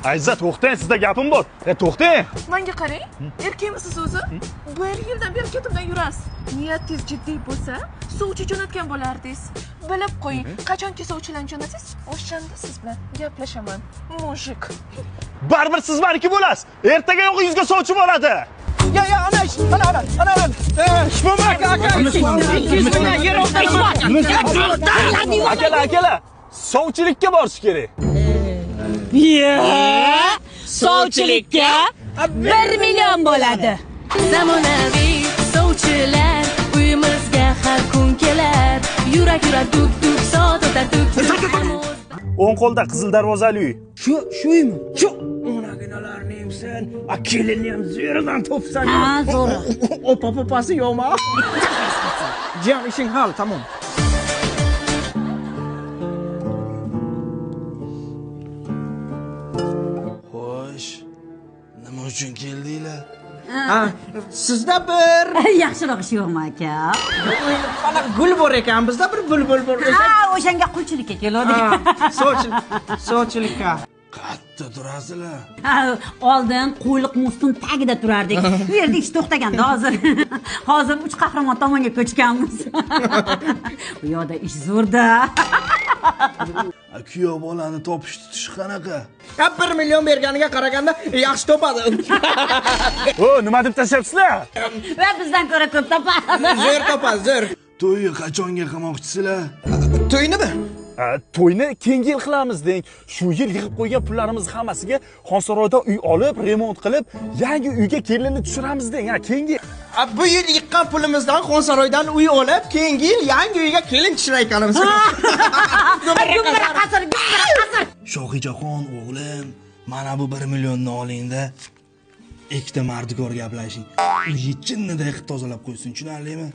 Aziza, to'xtang, sizda gapim bor. To'xtang. Menga qarang, erkakmisiz o'zi? Bir yildan beri ketimdan yurasiz. Niyatingiz jiddiy bo'lsa, sovchi jo'natgan bo'lardingiz. Bilib qo'ying, qachonki sovchilarni jo'natsangiz, o'shanda siz bilan gaplashaman. Мужик. Baribir siz maniki bo'lasiz. Ertaga yo'q yuzga sovchi bo'ladi. Ya ya ana ana ana ana ana. Shpoma aka, aka. 200 mingdan yer oldirman. Akalar, akalar, sovchilikka borish kerak. Sovchilikka 1 million bo'ladi. Zamonaviy sovchilar uyimizga har kun kelar. Yurak yurar duk duk, soat o'tar tuk tuk. O'ng qo'lda qizil darvozali uy. Shu shuymi? Shu. Onaginalarni emsin. A kelinni ham zo'ridan topsan. Ha, zo'ri. Opa popasi yo'qmi? Jiyan ishing hal, tamom. Xo'sh, nima uchun keldinglar? Ha, sizda bir Yaxshiroq ish yo'qmi aka? Mana gul bor ekan, bizda bir bulbul bor. Ha, o'shanga qulchilikka keldik. Ha, sovchilik, sovchilikka. Qayerda turasizlar? Ha, oldin Qo'yliq mustun tagida turardik. U yerda ish to'xtaganda hozir. Hozir uch qahramon tomonga ko'chganmiz. U yoqda ish zo'rda. Kuyov bolani topish tutish qanaqa? Ya 1 million berganiga qaraganda yaxshi topadi. O, nima deb tashlayapsizlar? Va bizdan ko'ra ko'p topadi. Zo'r topadi, zo'r. To'yni qachonga qilmoqchisizlar? To'ynimi? To'yni keyingi yil qilamiz deng. Shu yil yig'ib qo'ygan pullarimiz hammasiga Xonsaroydan uy olib, remont qilib, yangi uyga kelinni tushiramiz deng. Ha, keyingi Bu yil yiqqan pulimizdan Xonsaroydan uy olib, keyingi yil yangi uyga kelin tushirar ekanmiz. Gumbara qasr, gumbara qasr. Shohijaxon o'g'lim, mana bu 1 millionni olingda. Ikkita mardikor gaplashing. Uyni jinniday qilib tozalab qo'ysin, tushunarlimi?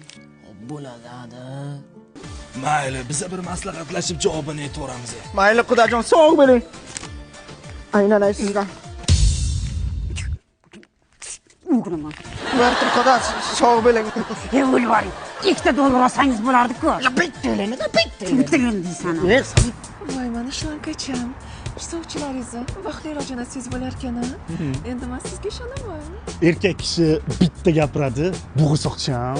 Bo'ladi, ada. Mayli, biza bir maslahatlashib javobini aytaveramiz. Mayli xudojon, sog' bo'ling. Aynan ay sizdan. O'g'riman. Martir xudo, sog' bo'ling. E, o'lib yuboring. 2 dollar olsangiz bo'lardi-ku. Bitta o'lanida bitta. Bitta deysan. Voy, mana shlankacham. Sovchilaringizni vaqtliroq jo'natsangiz bo'larkan a? Endi men sizga ishonaman. Erkak kishi bitta gapiradi, bo'g'irsoqcham.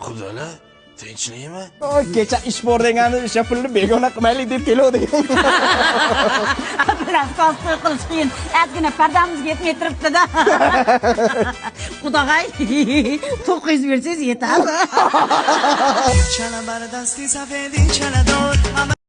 Xudolar, tinchlikmi? Kecha ish bor degani o'sha pulni begona qilmaylik deb keluvdik. Bilasiz, hozir to'y qilish qiyin. Ozgina pardamizga yetmay turibdi-da. Xudog'ay, 900 bersangiz yetadi. C'è la barra da stisa, vedi, c'è la dor.